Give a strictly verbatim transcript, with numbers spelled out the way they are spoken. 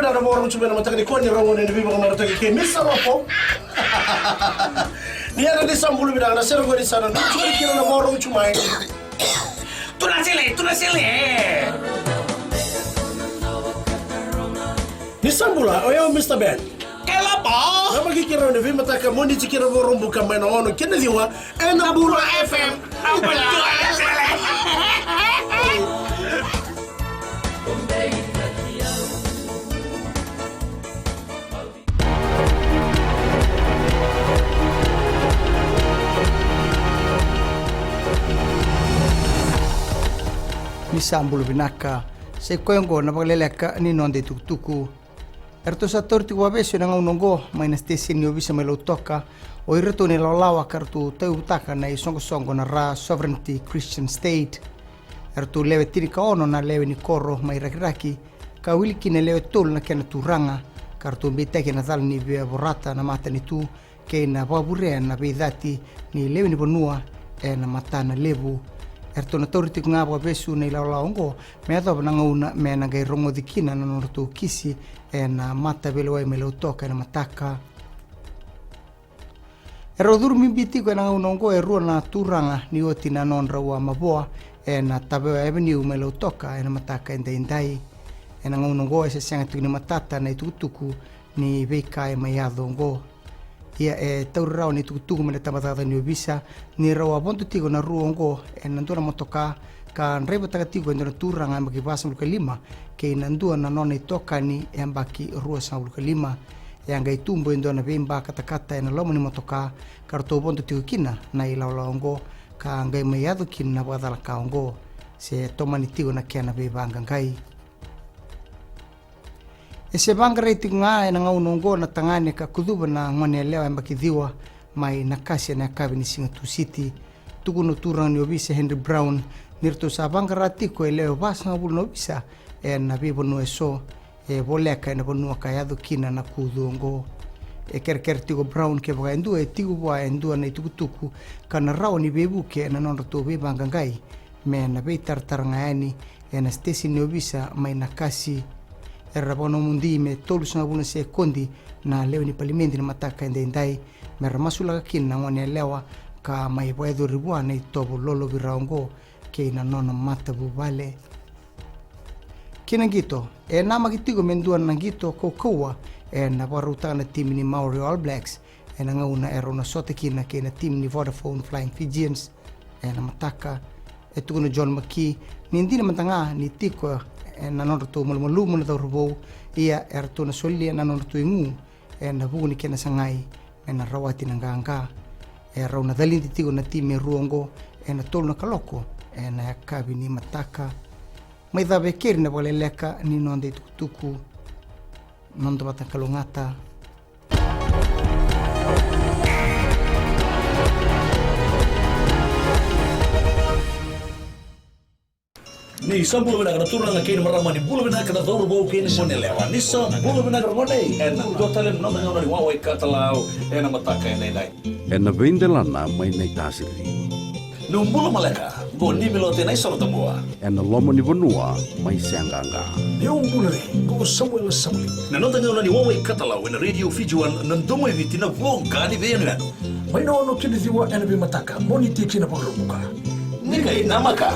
Na vakarorogo tu mai na mataka nikua ni rogo ni veivakamarataki kei Misa Lopo. Ni yana ni sa bula vinaka na sere qori sa na dua tu kina na vakarorogo tu mai. Tuna sele, tuna sele. Ni sa bula, o yau Mista Ben. Kelapa. Na maki kira ni veimataka Moniti kira Vakaraubuka mai na ono kina ciwa. Ena Bula F M. Ni sa bula vinaka, sa i koya oqo na vakaleleka ni noda itukutuku. Eratou sa tauri tiko vakavesu ena gauna oqo mai na siteseni ni ovisa mai Lautoka o iratou na ilawalawa ka ratou tauyavutaka na isoqosoqo na Ra Sovereignty Christian State. Eratou lewe tinikaono na lewe ni koro mai Rakiraki ka wili kina e lewe tolu na kena turaga ka ratou beitaki ena cala ni via vorata na matanitu kei na vakavurea na veicati ni lewe ni vanua ena matana levu. Eratou na tauri tiko ga vakavesu na ilawalawa oqo me yacova na gauna me na qai rogoci kina na nodratou kisi ena mataveilewai mai Lautoka ena mataka. E rau curu bibi tiko ena gauna oqo e rua na turaga ni oti na nodrau a mavoa ena Taveo Avenue mai Lautoka ena mataka edaidai. Ena gauna oqo e se sega tiko ni matata na itukutuku ni veika e mai yaco oqo. Ia e tauri rawa na itukutuku mai na tabacakacaka ni ovisa ni rau a vodo tiko na rua oqo ena dua na motoka ka draivataka tiko e dua na turaga yabaki vasagavulu ka lima kei na dua na nona itokani yabaki ruasagavulu ka lima. E a qai tubu e dua na veibakatakata ena loma ni motoka ka ratou vodo tiko kina na ilawalawa oqo ka qai mai yaco kina na vakacalaka oqo. Se tomani tiko na kena veivaqaqai. E se vaqarai tiko ga ena gauna oqo na tagane ka kucuva na gone yalewa yabaki ciwa mai Nakasi ena yakavi ni siga Tusiti. Tukuna na turaga ni ovisa Henry Brown ni ratou sa vaqara tiko e lewe vasagavulu na ovisa ena veivanua eso e voleka ena vanua ka yaco kina na kucu oqo. E kerekere tiko Brown kevaka e dua e tiko vua e dua na itukutuku ka na rawa ni veivuke ena nodratou veivaqaqai me na veitaratara ga yani ena siteseni ni ovisa mai Nakasi. Era vakanomodi me tolusagavulu na sekodi na lewe ni palimedi na mataka edaidai me ra masulaka kina na gone yalewa ka mai vakayacori vua na itovo lolovira oqo kei na nona matavuvale. Ki na qito, e namaki tiko me dua na qito kaukauwa ena vakarautaka na timi ni Maori All Blacks ena gauna e rau na sota kina kei na timi ni Vodafone Flying Fijians ena mataka. E tukuna o John McKee ni dina mada ga ni tiko ena nodratou malumalumu na cauravou, ia eratou na solia na nodratou igu ena vuku ni kena sagai me na rawati na qaqa. E rau na calidi tiko na timi e rua oqo ena tolu na kaloko ena yakavi ni mataka. Mai cava e keri na vakaleleka ni noda itukutuku. Noda vata kalougata. Ni sa bula vinaka na turaga kei na marama, ni bula vinaka na cauravou kei na gone yalewa. Ni sa bula vinaka na gone, ena dua tale na noda gauna ni wawa i katalau ena mataka edaidai. Ena veidelana mai Naitasiri. Niu bula maleka, qo Nimilote na i Sorotabua. Ena loma ni vanua mai Seaqaqa. Niu bula re, qo Samuela Sauli. Na noda gauna ni wawa i katalau ena Radio Fiji One, na domo i Viti, na voqa ni veiyanuyanu. Mai na ono ki na ciwa ena veimataka, Moniti ki na Vakaraubuka. Ni qai namaka.